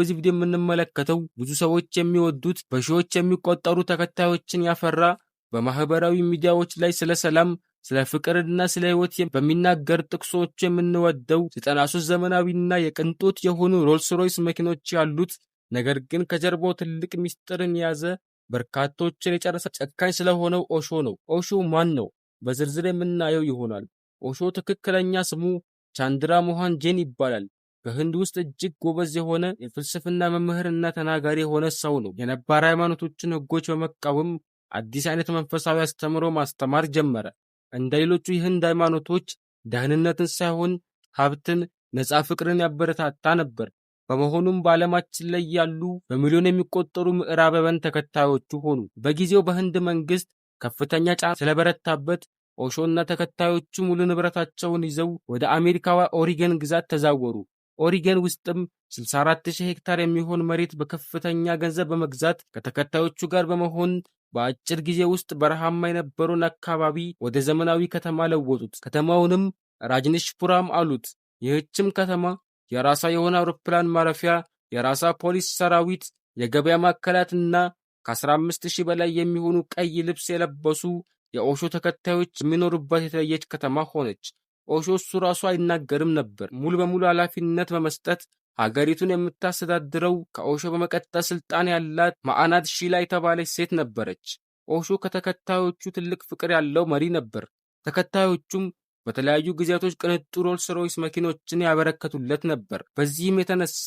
በዚህ ቪዲዮ የምንመለከተው ብዙ ሰዎች የሚወዱት፣ በሺዎች የሚቆጠሩ ተከታዮችን ያፈራ፣ በማህበራዊ ሚዲያዎች ላይ ስለ ሰላም፣ ስለ ፍቅርና ስለ ሕይወት በሚናገር ጥቅሶች የምንወደው፣ 93 ዘመናዊና የቅንጦት የሆኑ ሮልስ ሮይስ መኪኖች ያሉት፣ ነገር ግን ከጀርባው ትልቅ ሚስጥርን የያዘ፣ በርካቶችን የጨረሰ ጨካኝ ስለሆነው ኦሾ ነው። ኦሾ ማን ነው? በዝርዝር የምናየው ይሆናል። ኦሾ ትክክለኛ ስሙ ቻንድራ ሞሃን ጄን ይባላል። በህንድ ውስጥ እጅግ ጎበዝ የሆነ የፍልስፍና መምህርና ተናጋሪ የሆነ ሰው ነው። የነባር ሃይማኖቶችን ህጎች በመቃወም አዲስ አይነት መንፈሳዊ አስተምህሮ ማስተማር ጀመረ። እንደ ሌሎቹ የህንድ ሃይማኖቶች ደህንነትን ሳይሆን ሀብትን፣ ነፃ ፍቅርን ያበረታታ ነበር። በመሆኑም በዓለማችን ላይ ያሉ በሚሊዮን የሚቆጠሩ ምዕራባውያን ተከታዮቹ ሆኑ። በጊዜው በህንድ መንግስት ከፍተኛ ጫና ስለበረታበት ኦሾና ተከታዮቹ ሙሉ ንብረታቸውን ይዘው ወደ አሜሪካዋ ኦሪገን ግዛት ተዛወሩ። ኦሪገን ውስጥም 64,000 ሄክታር የሚሆን መሬት በከፍተኛ ገንዘብ በመግዛት ከተከታዮቹ ጋር በመሆን በአጭር ጊዜ ውስጥ በረሃማ የነበረውን አካባቢ ወደ ዘመናዊ ከተማ ለወጡት። ከተማውንም ራጅኒሽፑራም አሉት። ይህችም ከተማ የራሷ የሆነ አውሮፕላን ማረፊያ፣ የራሷ ፖሊስ ሰራዊት፣ የገበያ ማዕከላትና ከ15,000 በላይ የሚሆኑ ቀይ ልብስ የለበሱ የኦሾ ተከታዮች የሚኖሩባት የተለየች ከተማ ሆነች። ኦሾ እሱ ራሱ አይናገርም ነበር። ሙሉ በሙሉ ኃላፊነት በመስጠት ሀገሪቱን የምታስተዳድረው ከኦሾ በመቀጠል ስልጣን ያላት ማዕናድ ሺላ የተባለች ሴት ነበረች። ኦሾ ከተከታዮቹ ትልቅ ፍቅር ያለው መሪ ነበር። ተከታዮቹም በተለያዩ ጊዜያቶች ቅንጡ ሮልስ ሮይስ መኪኖችን ያበረከቱለት ነበር። በዚህም የተነሳ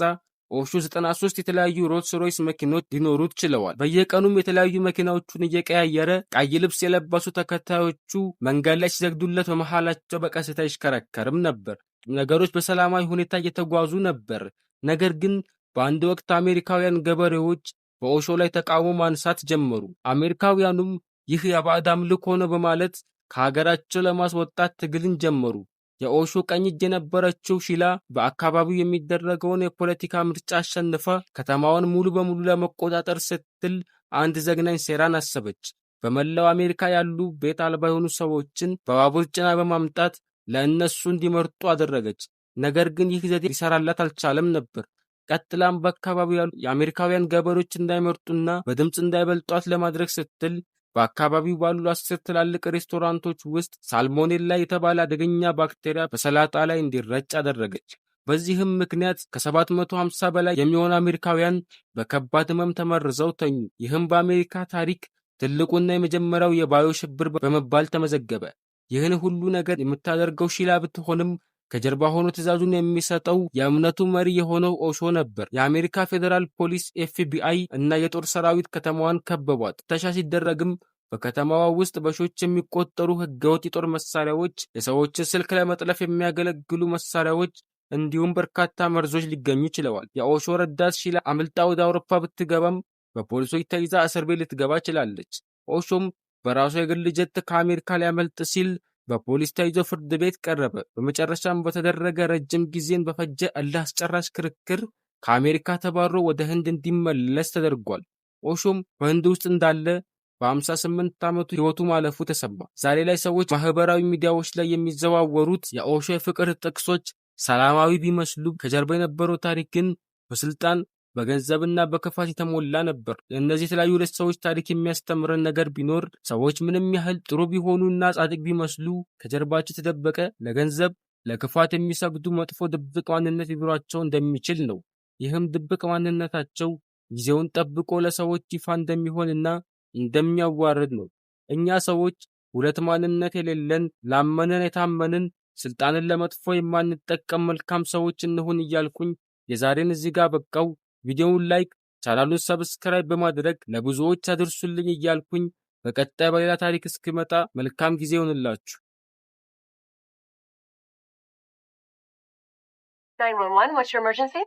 ኦሾ 93 የተለያዩ ሮልስ ሮይስ መኪኖች ሊኖሩት ችለዋል። በየቀኑም የተለያዩ መኪናዎቹን እየቀያየረ ቀይ ልብስ የለበሱ ተከታዮቹ መንገድ ላይ ሲሰግዱለት በመሃላቸው በቀስታ ይሽከረከርም ነበር። ነገሮች በሰላማዊ ሁኔታ እየተጓዙ ነበር። ነገር ግን በአንድ ወቅት አሜሪካውያን ገበሬዎች በኦሾ ላይ ተቃውሞ ማንሳት ጀመሩ። አሜሪካውያኑም ይህ የባዕድ አምልኮ ነው በማለት ከሀገራቸው ለማስወጣት ትግልን ጀመሩ። የኦሾ ቀኝ እጅ የነበረችው ሺላ በአካባቢው የሚደረገውን የፖለቲካ ምርጫ አሸንፋ ከተማዋን ሙሉ በሙሉ ለመቆጣጠር ስትል አንድ ዘግናኝ ሴራን አሰበች። በመላው አሜሪካ ያሉ ቤት አልባ የሆኑ ሰዎችን በባቡር ጭና በማምጣት ለእነሱ እንዲመርጡ አደረገች። ነገር ግን ይህ ዘዴ ሊሰራላት አልቻለም ነበር። ቀጥላም በአካባቢው ያሉ የአሜሪካውያን ገበሬዎች እንዳይመርጡና በድምፅ እንዳይበልጧት ለማድረግ ስትል በአካባቢው ባሉ 10 ትላልቅ ሬስቶራንቶች ውስጥ ሳልሞኔላ የተባለ አደገኛ ባክቴሪያ በሰላጣ ላይ እንዲረጭ አደረገች። በዚህም ምክንያት ከ750 በላይ የሚሆኑ አሜሪካውያን በከባድ ሕመም ተመርዘው ተኙ። ይህም በአሜሪካ ታሪክ ትልቁና የመጀመሪያው የባዮ ሽብር በመባል ተመዘገበ። ይህን ሁሉ ነገር የምታደርገው ሺላ ብትሆንም ከጀርባ ሆኖ ትዕዛዙን የሚሰጠው የእምነቱ መሪ የሆነው ኦሾ ነበር። የአሜሪካ ፌዴራል ፖሊስ ኤፍቢአይ እና የጦር ሰራዊት ከተማዋን ከበቧት። ፍተሻ ሲደረግም በከተማዋ ውስጥ በሺዎች የሚቆጠሩ ህገወጥ የጦር መሳሪያዎች፣ የሰዎችን ስልክ ለመጥለፍ የሚያገለግሉ መሳሪያዎች እንዲሁም በርካታ መርዞች ሊገኙ ችለዋል። የኦሾ ረዳት ሺላ አምልጣ ወደ አውሮፓ ብትገባም በፖሊሶች ተይዛ እስር ቤት ልትገባ ችላለች። ኦሾም በራሱ የግል ጀት ከአሜሪካ ሊያመልጥ ሲል በፖሊስ ተይዞ ፍርድ ቤት ቀረበ። በመጨረሻም በተደረገ ረጅም ጊዜን በፈጀ እልህ አስጨራሽ ክርክር ከአሜሪካ ተባሮ ወደ ህንድ እንዲመለስ ተደርጓል። ኦሾም በህንድ ውስጥ እንዳለ በ58 ዓመቱ ሕይወቱ ማለፉ ተሰማ። ዛሬ ላይ ሰዎች ማህበራዊ ሚዲያዎች ላይ የሚዘዋወሩት የኦሾ የፍቅር ጥቅሶች ሰላማዊ ቢመስሉ ከጀርባ የነበረው ታሪክ ግን በስልጣን፣ በገንዘብና በክፋት የተሞላ ነበር። እነዚህ የተለያዩ ሁለት ሰዎች ታሪክ የሚያስተምረን ነገር ቢኖር ሰዎች ምንም ያህል ጥሩ ቢሆኑና ጻድቅ ቢመስሉ ከጀርባቸው የተደበቀ ለገንዘብ፣ ለክፋት የሚሰግዱ መጥፎ ድብቅ ማንነት ሊኖራቸው እንደሚችል ነው። ይህም ድብቅ ማንነታቸው ጊዜውን ጠብቆ ለሰዎች ይፋ እንደሚሆንና እንደሚያዋርድ ነው። እኛ ሰዎች ሁለት ማንነት የሌለን፣ ላመነን የታመንን፣ ስልጣንን ለመጥፎ የማንጠቀም መልካም ሰዎች እንሁን እያልኩኝ የዛሬን እዚህ ጋር በቃው። ቪዲዮውን like፣ ቻናሉን subscribe በማድረግ ለብዙዎች አድርሱልኝ እያልኩኝ በቀጣይ በሌላ ታሪክ እስክመጣ መልካም ጊዜ ይሁንላችሁ። 911, what's your emergency?